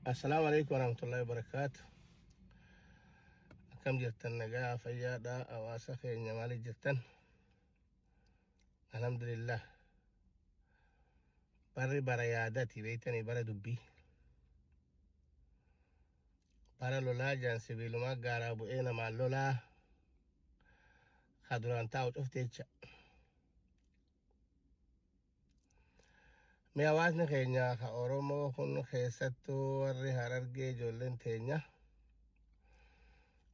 Assalaamu alaikum warahmatullahi wabarakaatu. Akkam jirtan nagaa fayyaadha hawaasa keenya maaliif jirtan? Alhamdulillah. Barri bara yaadati beektanii bara dubbii. Bara lolaa jaan sibiilumaa gaaraa bu'ee namaan lolaa ka duraan taa'u cufti jecha. Mee hawaasni keenya ka Oromoo kun keessattuu warri Harargee ijoolleen teenya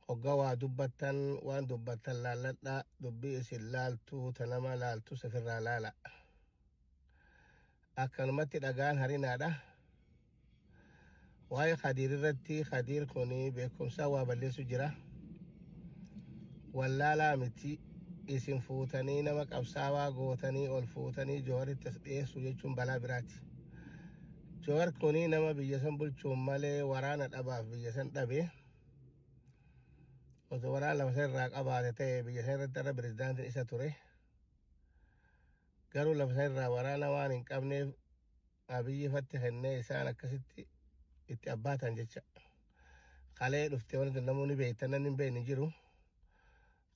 hogga waa dubbattan waan dubbattan laalladhaa dubbii isin laaltu ta nama laaltu sifirraa laala. Akkanumatti dhagaan harinaadha. Waa'ee Khadiir irratti Khadiir kun beekumsaa waa balleessu jira. Wallaalaa miti isin fuutanii nama qabsaawaa gootanii ol fuutanii Jawaritti as dhiyeessu jechuun balaa biraati. Jawar kun nama biyya san bulchuun malee waraana dhabaaf biyya san dhabe. Osoo waraana lafa san irraa qabaate ta'e biyya san irratti irra pirezidaantiin isa ture. Garuu lafa san irraa waraana waan hin qabneef Abiyyi fatti kennee isaan akkasitti itti abbaatan jecha. Kalee dhufte wanti namoonni beektan namni hin beekne jiru.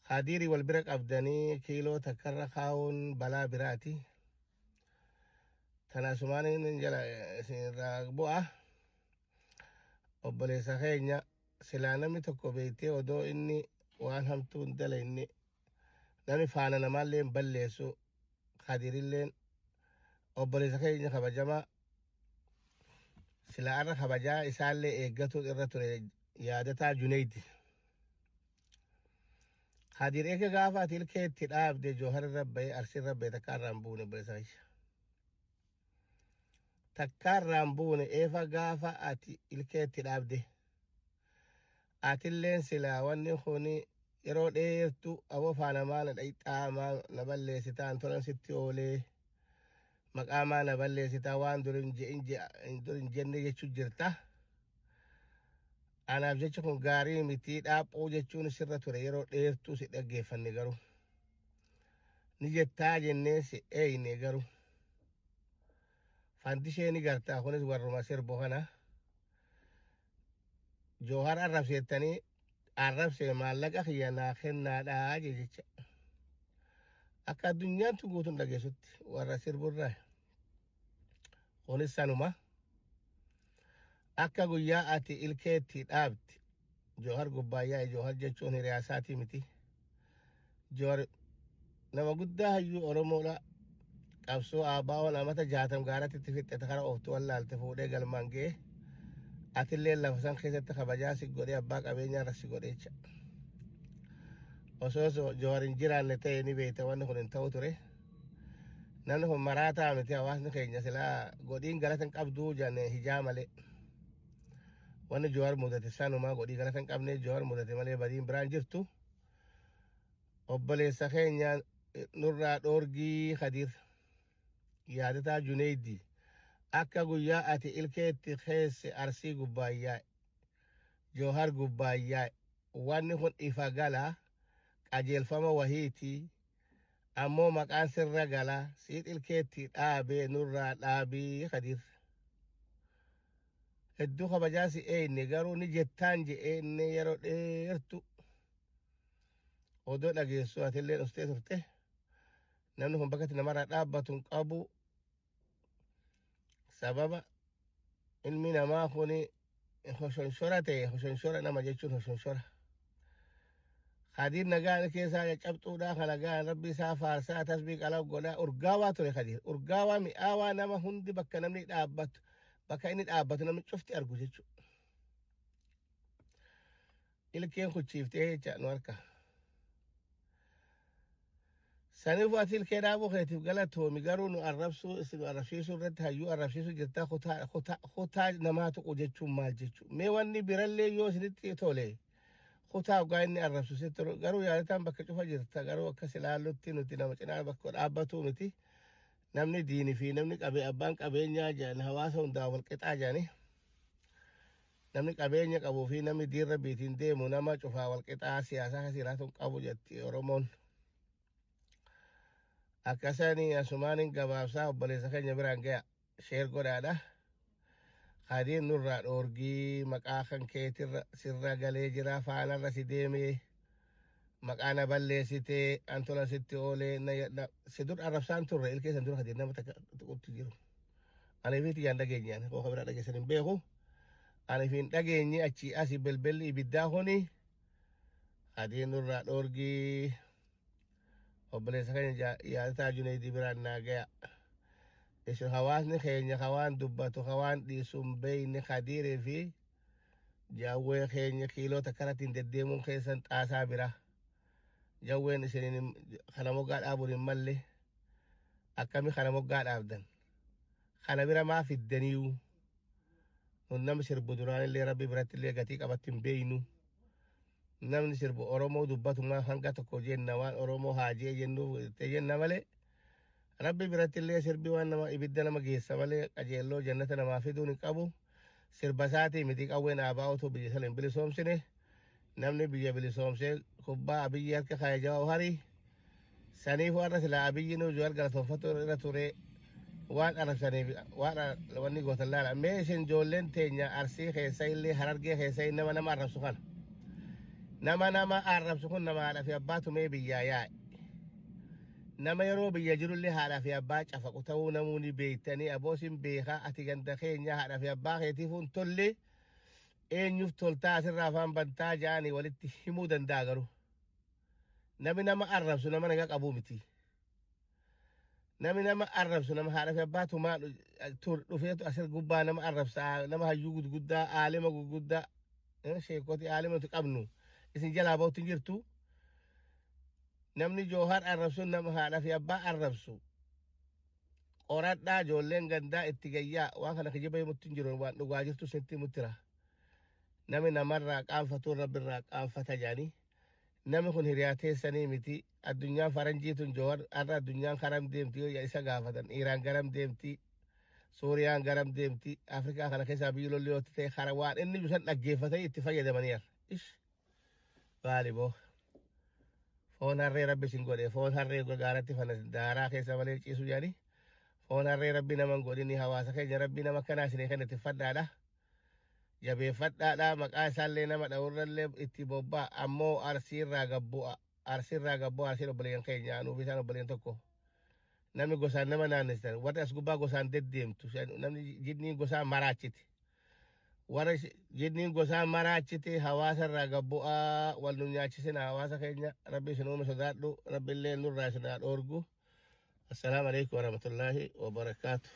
Kadiiri wal bira qabdanii kiiloo takkarra kaa'uun balaa biraati. Tana asumaan inni jala isinirraa bu'a. Obboleessa keenya silaa namni tokko beektee odoo inni waan hamtuu hin dalayne namni faana namaallee hin balleessu Kadirilleen obboleessa keenya kabajamaa silaa irra kabajaa isaallee eeggatu irra ture yaadataa Juneydi. Kadir eega gaafa ati ilkee itti dhaabde Joohar irra ba'ee Arsii irra ba'e takka irraa hin buune obboleessa kiyya. Takka irraa hin buune eefa gaafa ati ilkee itti dhaabde. Atilleen silaa wanni kun yeroo dheertu aboo faana maa na dhayxaa maa na balleessitaan tolan sitti oolee maqaa maa na balleessitaa waan dur hin je'in dur hin jenne jechuu jirta. Anaaf jechi kun gaarii miti dhaaphuu jechuun sirra ture yeroo dheertuu si dhaggeeffanne garuu. Ni jettaa jennee si eeyne garuu. Fandishee ni gartaa kunis warruma sirbu kana. Joohar arrabseettanii arrabsee maallaqa kiyya naa kennaadhaa jecha. Akka addunyaan tun guutuun dhageessutti warra sirburraa. Kunis sanuma. Akka guyyaa ati ilkeetti dhaabdi. Joohar gubbaayyaa Joohar jechuun hiriyaa isaatii miti. Joor nama guddaa hayyuu Oromoodha. Qabsoo ABO'n amata 60 gaaratti itti fixxe kara ooftu wallaalte fuudhee galmaan ga'e. Atillee lafa san keessatti kabajaa si godhee abbaa qabeenyaa irra si godhee jecha. Osoo Joowar hin jiraanne ta'e ni beekta wanni kun hin ta'u ture. Namni kun maraataa miti hawaasni keenya silaa godhiin galata hin qabduu jenne hijaa malee. Wanni Joowar mudate sanumaa godhii galata hin qabne Joowar mudate malee badiin biraan jirtu. Obboleessa keenya nurraa dhoorgii Khadiir yaadataa Juneydi akka guyyaa ati ilkeetti keesse Arsii gubbaayyaa Joohar gubbaayyaa wanni kun ifa gala qajeelfama wahiiti ammoo maqaan sirra gala siit ilkeetti dhaabee nurraa dhaabii Khadiir. Hedduu kabajaa si eeyne garuu ni jettaan je'eenne yeroo dheertu odoo dhageessu atillee dhuftee turte namni kun bakka itti namarraa dhaabbatu hin qabu sababa ilmi namaa kun hoshonshora ta'e hoshonshora nama jechuun hoshonshora Khadiir nagaan keessaa caccabxuudhaa kana gaan rabbi isaa faarsaa tasbii qalaa godhaa urgaawaa ture Khadiir urgaawaa mi'aawaa nama hundi bakka namni dhaabbatu bakka inni dhaabbatu namni cufti argu jechuudha. Ilkeen kuchiiftee jecha nu harka. Saniifuu ati ilkee dhaabuu keetiif galatoomi garuu nu arrabsuu isin arrabsiisuu irratti hayyuu arrabsiisuu jirtaa kutaa kutaa kutaa namaa tuqu jechuun maal jechuu mee wanni birallee yoo isinitti tole kutaa ogaa inni arrabsu sitti tolu garuu yaadataan bakka cufa jirta garuu akkas ilaallutti nuti nama cinaa bakka dhaabbatuu miti namni diini fi namni qabee abbaan qabeenyaa jedhan hawaasa hundaa wal qixaa jedhanii Namni qabeenya qabuu fi namni diin rabbiitiin deemu nama cufaa wal qixaa siyaasaa keessa jiraatu hin qabu jetti Oromoon. Akkasanii asumaaniin gabaabsaa obboleessa keenya biraan gaya sheer godhaadha. Kadiir nurraa dhoorgii maqaa kan keetirra sirra galee jira faanarra si deemee maqaa na balleessitee an tola sitti oolee na si dur arrabsaan turre ilkee san dura Kadiir nama takka tuqutti jiru. Ani fi tiyyaan dhageenye ani kooka biraa dhageessan hin beeku. Ani fi hin dhageenye achii asi belbelli ibiddaa kuni Kadiir nurraa dhoorgii obboleessa keenya yaadataa Junaydii biraan naa gaya. Isin hawaasni keenya ka waan dubbatu ka waan dhiisu hin beekne Kadiirii fi Jawwee keenya kiiloo takka irratti hin deddeemuun keessan xaasaa bira. Jawween isin kana moggaa dhaabuun hin malle. Akkami kana moggaa dhaabdan? Kana bira maa fiddaniyu? Nun nama sirbu duraanillee rabbi biratti illee gatii qabatti hin beeknu. Namni sirbu Oromoo dubbatumaa hanga tokko jenna waan Oromoo haajee jennuuf jenna malee. Rabbi biratti illee sirbi waan nama ibidda nama geessa malee qajeelloo jannata namaa fiduun hin qabu. Sirba isaatii miti qawween aabaa otoo biyya sana hin bilisoomsine. Namni biyya bilisoomsee kubbaa Abiyyi harka kaaya Jawaarii. Saniifuu har'a silaa Abiyyi nu Jawaar galatoonfatu irra ture waan arrabsaniif waan wanni gootan laala. Mee isin ijoolleen teenya Arsii keessa illee Harargee keessa nama nama arrabsu kana. Nama nama arrabsu kun nama haadha fi abbaa tumee biyyaa yaa'e. Nama yeroo biyya jirullee haadha fi abbaa cafaqu ta'uu namuu ni beektanii aboosin beekaa ati ganda keenya haadha fi abbaa keetiif hin tolle eenyuuf toltaa asirraa afaan bantaa ja'anii walitti himuu danda'a garuu. Namni nama arrabsu nama nagaa qabuu miti. Namni nama arrabsu nama haadha fi abbaa tumaa dhufeetu asir gubbaa nama arrabsa nama hayyuu gurguddaa aalima gurguddaa sheekoti aalima nuti qabnu isin jalaa bahutti hin jirtu. Namni Joohar arrabsu nama haadha fi abbaa arrabsu. Qoradhaa ijoolleen gandaa itti gayyaa waan kana kijiba himutti hin jiru waan dhugaa jirtu isinitti himuttira. Namni namarraa qaanfatu rabbirraa qaanfata jedhanii. Namni kun hiriyaa teessanii miti. Addunyaan faranjii tun Joohar har'a addunyaan karam deemti yoo isa gaafatan Iiraan garam deemti Suuriyaan garam deemti Afrikaa kana keessaa biyyi lolli yoo ta'e kara waan inni san dhaggeeffatanii itti fayyadamanii har'a. Ish baali boo. Foon harree rabbi isin godhe foon harree gaaratti fana daaraa keessa malee ciisu jedhanii foon harree rabbi nama hin godhini hawaasa keenya rabbi nama akkanaa isinii kenna itti fadhaadha. Jabeeffadhaadha maqaa isaallee nama dha'urrallee itti bobbaa ammoo Arsiirraa gabbu'a Arsiirraa gabbu'a Arsiin obboleeyyan keenya nuuf isaan obboleeyyan tokko. Namni gosaan nama naannessan warri as gubbaa gosaan deddeemtu namni jinniin gosaan maraachite. Warra jinniin gosaa maraachite hawaasa irraa gabbu'aa wal nu nyaachisina hawaasa keenya rabbi isin uume sodaadhu rabbi illee nurraa isin haa dhoorgu. Assalaamu alaikum warahmatullaahi wabarakaatu.